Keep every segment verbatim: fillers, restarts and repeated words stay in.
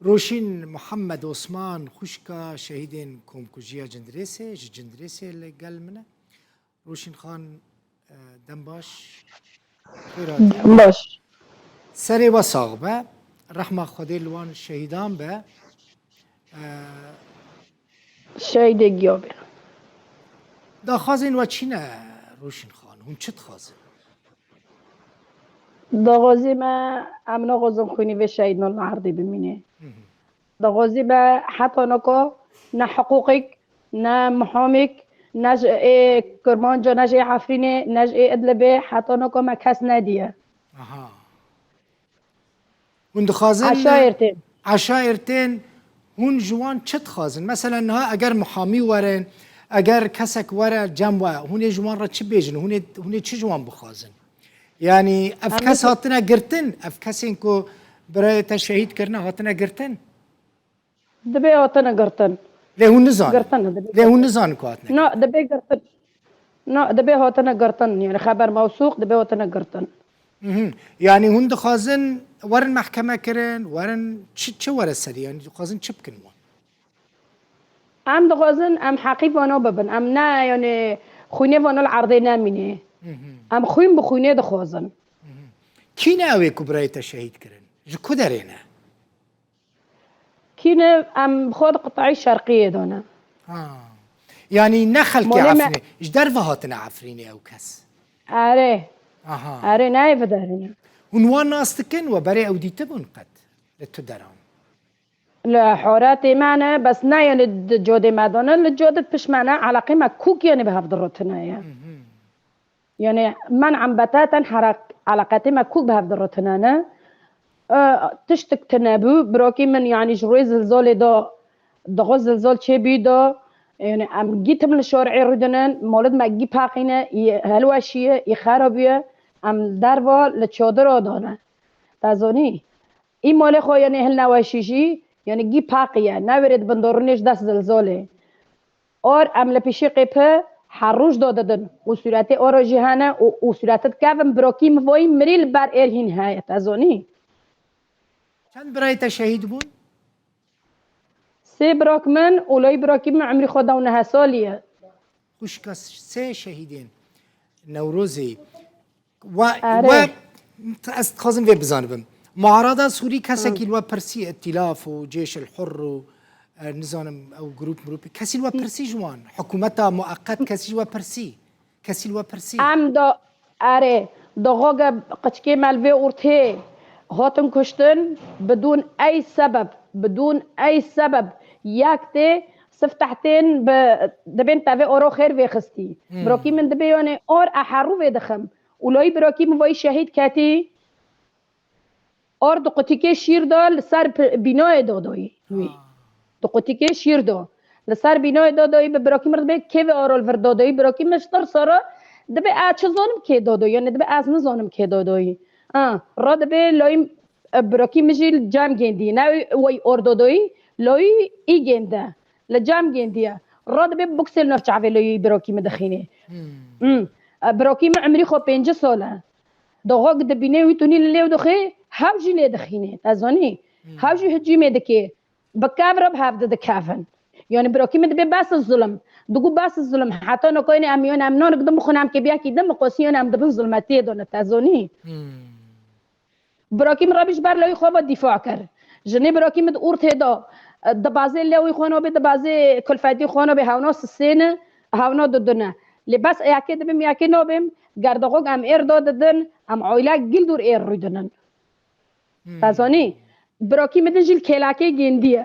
Roşîn Muhammed Osman, xwişka şehîdên komkujiya Cindirêsê, ji Cindirêsê li gel min e. Roşîn Xan, e, dem baş. Xêr hatî. Dem baş. Serê we sax be. Rehma Xwedê li wan şehîdan be. E, Şehîdê giya be. Daxwazên we çi ne Roşîn Xan? Hûn çi dixwazin? Daxwazê me, em naxwazin xwînê vê şehîdnan li erdê bimîne. Hı hı. Daxwazê me heta naka ne hiqûqek, ne mihamêk, ne ji ê Kirmanca, ne ji ê Efrînê, ne ji ê Idlibê, heta naka me kes nediye. Aha. Hûn dixwazin Eşair tên. Eşair tên, hûn ji wan çi dixwazin? Mesela niha eger mihamî werin, eger kesek were cem we, hûn ê ji wan re çi bêjin? Hûn ê, hûn ê çi ji wan bixwazin? Yanî ev Em kes ê hatine girtin? Ev kesên ku birayê te şehîd kirine hatine girtin? Dibê hatine girtin. Lê hûn nizanin. Girtin, dibê Lê hûn girtin. nizanin ku hatine No, girtin. dibê girtin. No, dibê hatine girtin. Yani xeber mewsûq, dibê hatine girtin. Mhm. Yani hûn dixwazin werin mehkeme kirin, werin çi, çi were serî? Yani dixwazin çi bikin wan? Em dixwazin em heqî vano bibin. Em ne, yani xwînê vano li erdê nemîne. Mhm. Em xwîn bi xwînê dixwazin. Mhm. Kî ne ew ê ku birayê te şehîd kirin? Ji ku derê ne? Kî ne, em bi xwe di qitayî şerqiyê de ne. Ha. Yanî ne xelkê Molê me Efrînê, ji derve hatine Efrînê ew kes? Erê. Aha. Erê, nayê viderîne. Hûn wan nas dikin we berê ew dîtibûn qet li tu deran? Li horatê me ne, bes ne, yani di codê me de ne, li codê pişt me ne, eleqê me kûk yani bi hev dirotine ye. Mhm. Yani, men'an betatan hera-, eleqetê me kûk bi hev dirotine ne. E, tiştik tune bû, birokî min, yani, ji rûyê zilzolê de, dixwe zilzol çêbî de, yani, em gî tim li şorê rûdinin, molid me gî paqîne, î helweşiye, î xera bûye, em derva li çodira de ne. Te zanî? Î molê xwe, yani, hilneweşî jî, yani, gî paqiye, newêrê di bin dorûnê ji dest zilzolê. Or em li pêşî qêpî her roj do didin û sûretê oro jî hene û, û sûretê dikevin, birokî min voyî mirî li ber êr hîn heye, te zonî? Çend birayê te şehîd bûn? Sê birok min û loyî birokî min emrî xwe da û neh salî ye. Xwişka sê şehîdên Newrozê. We, Erê. we, ez dixwazim vê bizanibim. Muarada Sûrî kesekî li we pirsî, Îtîlaf û Cêş el Hur û, e, nizanim ew grûp mirûpî, kesî li we pirsî ji wan? Hikûmeta mueqet kesî ji we pirsî? Kesî li we pirsî? Em da, erê, da xwe ge qiçkê me li vê ortê hatin kuştin, bidûn ey sebeb, bidûn ey sebeb, yek tê, sifteh tên bi, dibên tevê oro xêr vêxistî. Hmm. Birokî min dibê yonê or e herû vê dixim. Û loyî birokî min voyî şehîd ketî. Or di qutîkê şîr de li ser pi-, bînoyê dodoyî wî. Ah. Di qutîkê şîr de. Li ser bînoyê dodoyî bi birokî min re dibê kê vê oro li vir dodoyî. Birokî min ji tirsa re dibê ez çi zonim kê dodoyî. Yani dibê ez nizonim kê dodoyî. Ah, re dibê loyî, e, birokî min jî li cem gêndî. Ne wey or dodoyî, loyî î gênde. Li cem gêndiye. Re dibê buksê li nav çavê loyî birokî min dixînê. Hmm. Hmm. E, birokî min emrî xwe pêncî sal e. Doxok dibîne wî tunî li lêw dixê, hew jî lê dixîne. Te zanî? Hmm. Hew jî hicîmê dike. Bi kev re bi hev de dikevin. Yani birokî min dibê bes zulm. Digu bes zulm. Heta nokoyne em yon em nonik dim bixwin em kê biyakî dim miqosî yon em dibin zulmetiyê done. Te zanî? Hmm. Birokî min re bî ji ber lewî xwe ve dîfa kir. Jinê birokî min di ortê de, e, dibazê lewî xwe nabê, dibazê kulfetî xwe nabê, hewna sisêne, hewna didine. Lê bes yekê dibim, yekê nabêm, ger dixwek em êr da didin, em oylek gil dûr êr rûdinin. Hmm. Te zanî? Birokî min din jî li kêlakê gêndiye.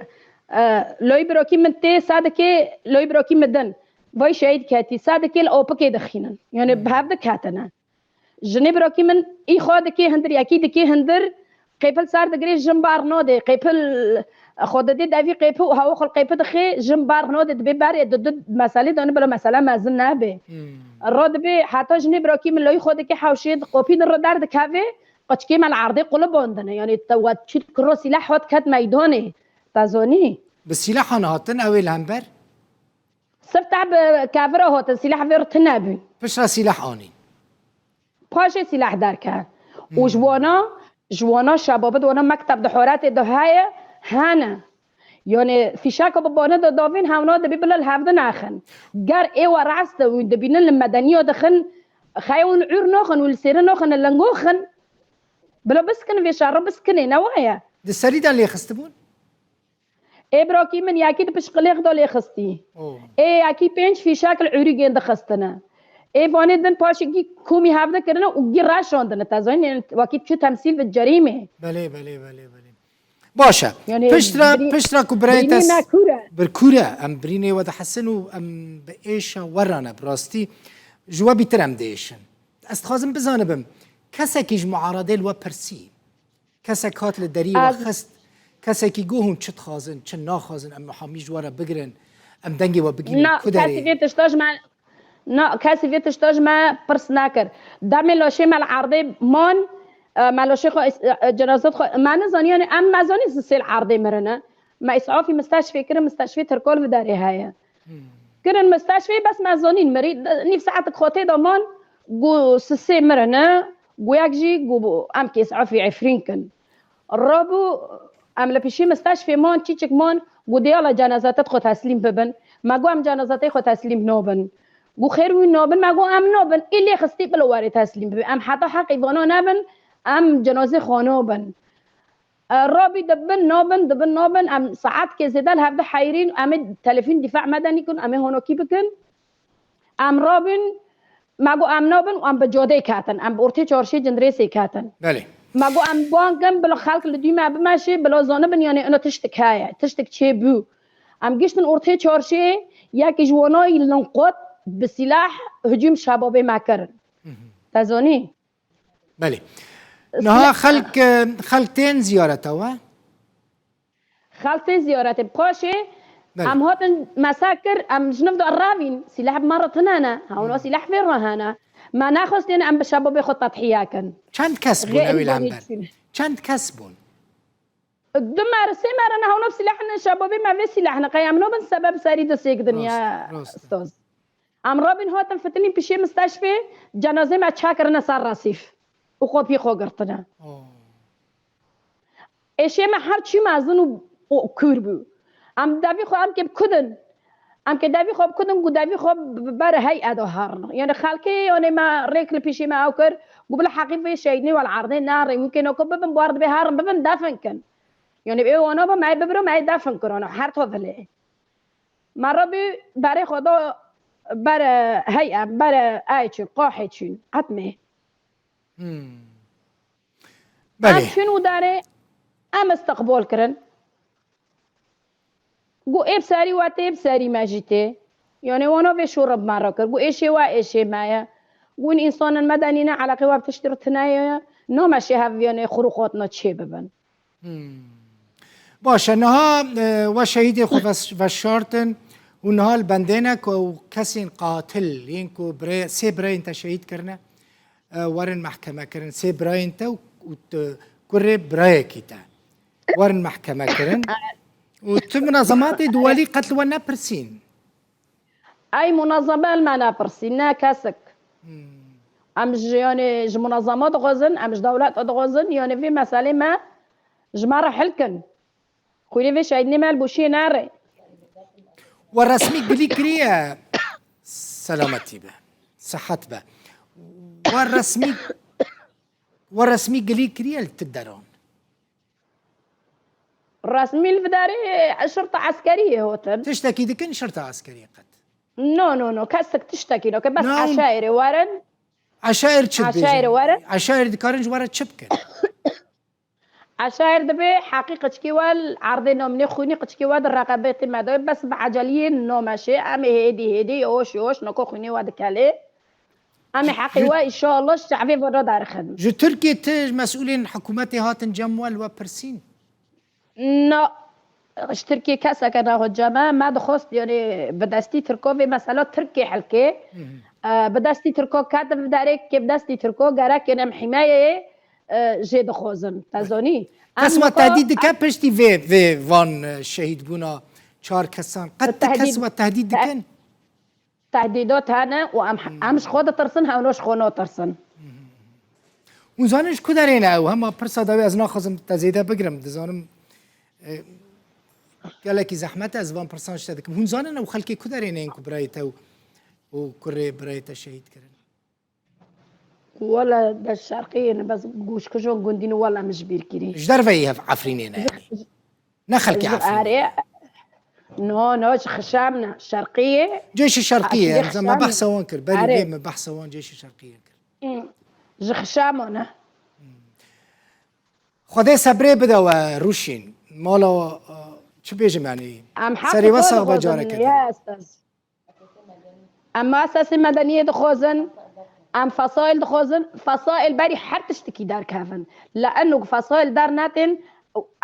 E, loyî birokî min tê sedikê, loyî birokî min din. Vay şehîd ketî, sedikê li opikê dixînin. Yani Hmm. bi hev diketine. Jinê birokî min î xwe dikê hindir, yekî dikê hindir, qêpil ser digirê, jin bar nadê. Qêpil xwe didê devî qêpil û hewa xwe li qêpil dixê, jin bar nadê, dibê berê, di du meselê de ne, bila mesele mezin nebe. Hmm. Re dibê heta jinê birokî min loyî xwe dikê hewşê, di qopî din re derdikeve, qiçkê me li erdê qulibandine. Yani te we çi kiro sîleh hat ket meydanê. Te zanî? Bi sîlehan hatin ew ê li hember? Sifte bi kevira hatin, sîleh vê re tune bûn. Piştre sîleh anîn. Paşê sîleh derket. Û ji Hmm. wana, ji wana şebabit wana mekteb di horetê de heye, Hene. Yani fîşeka bi bane de davên hewna dibî bila li hevdin axin. Ger ê we rast e û dibînin li medeniya dixin, xey hûn ûr naxin û li sêrin naxin, li lingo xin. Bila biskin vê şerre, biskinê, ne waye? Di serî de lê xistibûn? Ê birakî min yekî di pişt qilêx de lê xistî. Oh. Ê yekî pênc fîşek li ûrîgên dixistine. Ê vanê din paşê gî komî hevde kirine û gî reşandine. Te zanîn, wekî çi temsîl bi cerîmê. Belê, belê, belê, belê. Baş e. Yani Pişt re, birî-, pişt re ku birayê te birînê s-, me kûr e. Bir kûr e. Em birînê we dihesin û em bi êşa we re ne, bi rastî. Ji we bîtir em diêşin. Ez dixwazim bizanibim, kesekî ji muaradê li we pirsî? Kesek hat li derî we Ez xist? Kesekî got hûn çi dixwazin, çi naxwazin, em hamî ji we re bigirin, em dengê we bigihînin Na, ku derê? Kesî vê tişta ji me, na, kesî vê tişta ji me pirs nekir. Demê laşê me li erdê man, e, me laşê xwe, e, cenazet xwe, me nizanî, yani em me zanî sisê li erdê mirine. Me îsafî misteşfê kirin, misteşfê Tirkol bi derê heye. Hmm. Kirin misteşfê, bes me zanîn mirî, nîv saetik xwe tê de man, gu sisê mirine, gu yek jî gu em kê îsafî Efrîn kin. Rabû, em li pişî misteşfê man, çîçik man, gu diyala cenazete xwe teslîm bibin. Me gu em cenazete xwe teslîm nabin. Gu xêr wî nabin, me gu em nabin. Î lê xistî bila werê teslîm bibe. Em heta heqî vana nebin, em cenazê xwe nabin. E, rabî dibin, nabin, dibin, nabin. Em saetkê zêde li hevde heyrîn, em ê telefîn dîfa medenî kin, em ê honokî bikin. Em rabin, me got em nabin û em bi cadê ketin. Em bi ortê çarşê Cindirêsê ketin. Belê. Me got em bang kin, bila xelk li dû me bimeşê, bila zanibin, yani ina tiştik heye, tiştik çêbû. Em giştin ortê çarşê, yekî ji wanayî linqot bi sîlah hicûm şebabê me kirin. Hı hı. Te zanî? Belê. Niha xelk, e, xelk tên ziyareta we? Xelk tên ziyaretê. Paşê Belê. Em hatin mesa kir, em ji niv de revîn, sîleh bi me re tune ne. Hewna Hmm. sîleh vê re hene. Me nexwestîne em bi şebabê xwe tedhiye kin. Çend kes bûn Xêr ew ê li hember? Çend kes bûn? Du mere, sê mere ne hewna bi sîleh ne, şebabê me vê sîleh ne. Qey em nabin sebeb serî di sêk dinya, Rast, rast e. Ustaz. Em rabîn hatin fitinî pişê misteşfê, cenazê me çekirine ser resîf û kopî xwe girtine. Oh. Êşê me her çî mezin û, û kûr bû. Em devî xwe em kê bi kudin. Em kê devî xwe bi kudin, gu devî xwe bi, bi ber hey edo herin. Yani xelkê, yani me rêk li pişê me ew kir, gu bila heqî vê şehîdinê wel erdê ne rê, mumkin o ku bibin, bar dibê herin bibin defin kin. Yani ê wana ba me bibiro, me defin kir, ona her to vilê. Me rabî berê xwe da ber, hey, em ber, ay çûn, qahê çûn, etmê. Hmm. Em Belê. çûn û derê em istiqbol kirin. Gu ê bi serî we tê, bi serî me jî tê. Yani wana vê şûr bi me re kir. Gu êşê we êşê me ye. Gu hûn însanên medenî ne, eleqê we bi tiştî re tune ye. Nameşê hev yani xurûxatina çê bibin. Hmm. Baş e, niha, e, we şehîdê xwe ves-, veşartin û niha li bendê ne ku ew kesên qatil, yên ku birê-, sê birayên te şehîd kirine, e, werin mehkeme kirin. Sê birayên te û, û tu kurê birayekî te werin mehkeme kirin. Û tu munazematê duwelî qet li we nepirsîn? Ey munezeme li me nepirsî, ne kesik. Hmm. Em ji, yani, ji munezema dixwazin, em ji dewleta dixwazin, yani, vê meselê me ji me re hil kin. Xwînê vê şehîdinê me li boşiyê nere. We resmî gilî kiriye, selametî be, sihet be. We resmî, we resmî gilî kiriye li ti deran? Resmî li vidarê şirta eskerî yê hotin. Tiştekî dikin şirta eskerî qet? No, no, no. Kesik tiştekî no. Ke bes Na, hûn eşairê werin. Eşair çi dibêjin? Eşairê werin. Eşair dikarin ji we re çi bikin? Eşair dibê heqî qiçkî we li erdê namînê xwînî qiçkî we di reqebetê me de. Bes bi eceliyê nameşê. Em ê hêdî hêdî, yavaş yavaş nako xwînê we dikelê. Em ê Ji, heqê ji, we, înşallah, ji çavê we re derxin. Ji Tirkiyê ti mesûlên hikûmetê hatin cem we li we pirsîn? Na, ji Tirkiyê keseke nehot cem me. Me dixwest, yani, bi destî Tirko vê mesela Tirkê helkê. Hı hı. E, bi destî Tirko ket bi derê, kê bi destî Tirko gerek, yani, em hîmayeyê, e, jê dixwazin. Te zanî? Em Kes we niko tehdîd dike em piştî vê, vê van, e, şehîdbûna çar kesan? Qet ti kes Tehdîd, we tehdîd te-, dikin? Tehdîdat hene û em, Hmm. em ji xwe ditirsin, hewno ji xwe natirsin. Hûn zanin ji ku derê ne ew? Hema pirsa dawî ez naxwazim te zêde bigirim. Dizanim, e, Gelekî zehmet e, ez van pirsan ji te dikim. Hûn zanin ew xelkê ku derê ne yên ku birayê te û, û kurê birayê te şehîd kirin? Wele de şerqiyê ne, bes goşkijon gundî ne, wele min ji bîr kirî. Ji derveyî hev Efrînê ne yanî? Ne xelkê Ji Efrînê. Erê, no, no, ji Xişam ne, şerqiyê. Cêşî şerqiyê, Efrînê em zema Xişam ne. Behsa wan kir. Berî Erê. Vê me behsa wan cêşî şerqiyê kir. Hmm. Ji Xişamo ne. Xwedê sebrê bide we Rûşîn. Mala, e, çi bêjim yanî? Em heqê Serê we xwe sax be dixwazin, careke din. Ya estaz. Em muessesê medeniyê dixwazin, em fesail dixwazin, fesail berî her tiştikî derkevin. Li eno ku fesail dernetên,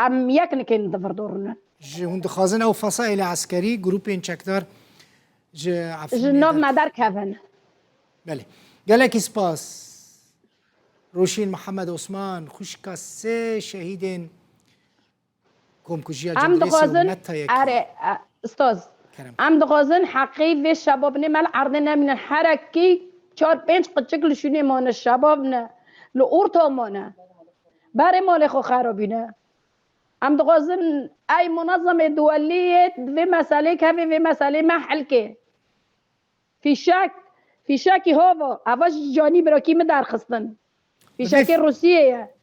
em yek nikên di vir dorûnin. Ji hûn dixwazin ew fesailê eskerî, grûpên çekdar ji Efrînê Ji nav me derkevin. Belê. Gelekî spas. Rûşîn Mihemed Osman, xwişka sê şehîdên Komkujiya Em Cindirêsê û dixwazin, Meta yekî. Erê, e, Ustaz, Kerem. Em dixwazin heqî vê şebabinê me li erdê nemînin. Herekî çar pênc qiçik li şûnê mane, şebab ne, li orta mane. Berê malê xwe xerabîne. Em dixwazin ey munezemê duweliyê di vê meselê kevê vê meselê me helkê. Fîşek, fîşekî hova, eva ji canî birakî min derxistin. Fîşekê Rûsiyê ye.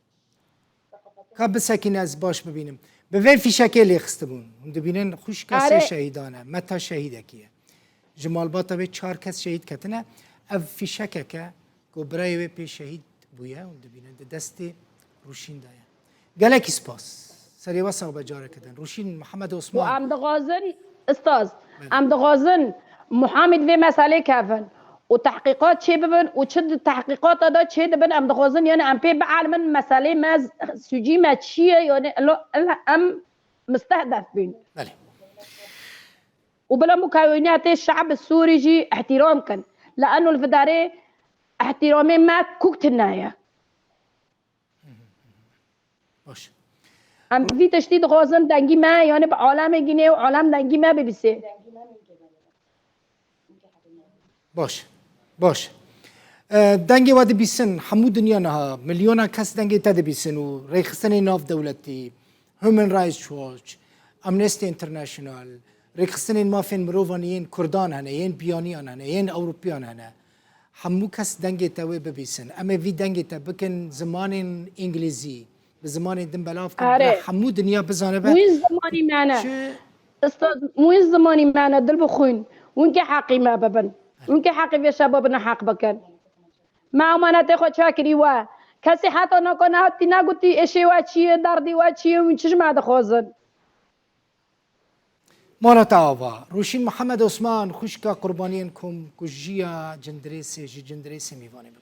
Ka bisekîne ez baş bibînim. Bi vê fîşekê lê xistibûn. Hûn dibînin xwişka sê Erê. Şehîdan e. Meta şehîdekî ye. Ji malbata wê çar kes şehîd ketine. Ev fîşekek e ku birayê wê pê şehîd bûye. Hûn dibînin di destê Rûşîn de ye. Gelekî spas. Serê we sax be careke din. Rûşîn Mihemed Osman. Û em dixwazin, Ustaz, Belê. Em dixwazin muhamî di vê meselê kevin û tehqîqat çê bibin û çi di tehqîqata de çê dibin, em dixwazin, yani em pê bielimin meselê me, sûcî me çi ye, yani elo, ela em mistehdef bîn. Belê. Û bila mukewiniyetê şe'b Sûrî jî ihtiram kin. Li eno li vidarê ihtiramê me kuk tune ye. Baş. Em vî tiştî dixwazin dengî me, yani bi alemê gînê û alem dengî me bibîsê. Baş. Baş. E, dengê we dibîsin, hemû dinya niha, milyona kes dengê te dibîsin û rêxistinê navdewletî, Human Rights Watch, Amnesty International, rêxistinên mafên mirovan yên Kurdan hene, yên Biyaniyan hene, yên Ewropiyan hene. Hemû kes dengê te wê bibîsin. Em ê vî dengê te bikin zimanên îngilîzî, bi zimanên din belav kin, bila Erê. Hemû dinya bizanibe. Wî zimanî me ne. Çi Ustaz, wî zimanî me ne, dil bi xwîn. Winkê heqî me bibin. Winkê heqî vê şebabine heq bikin. Me emanetê xwe çêkirî we. Kesî heta naka nehatî negotî êşê we çi ye, derdî we çi ye, wî çi ji me dixwazin. Mala te ava. Rûşîn Mihemed Osman, xwişka qurbaniyên komkujiya Cindirêsê, ji Cindirêsê mêvanê bû.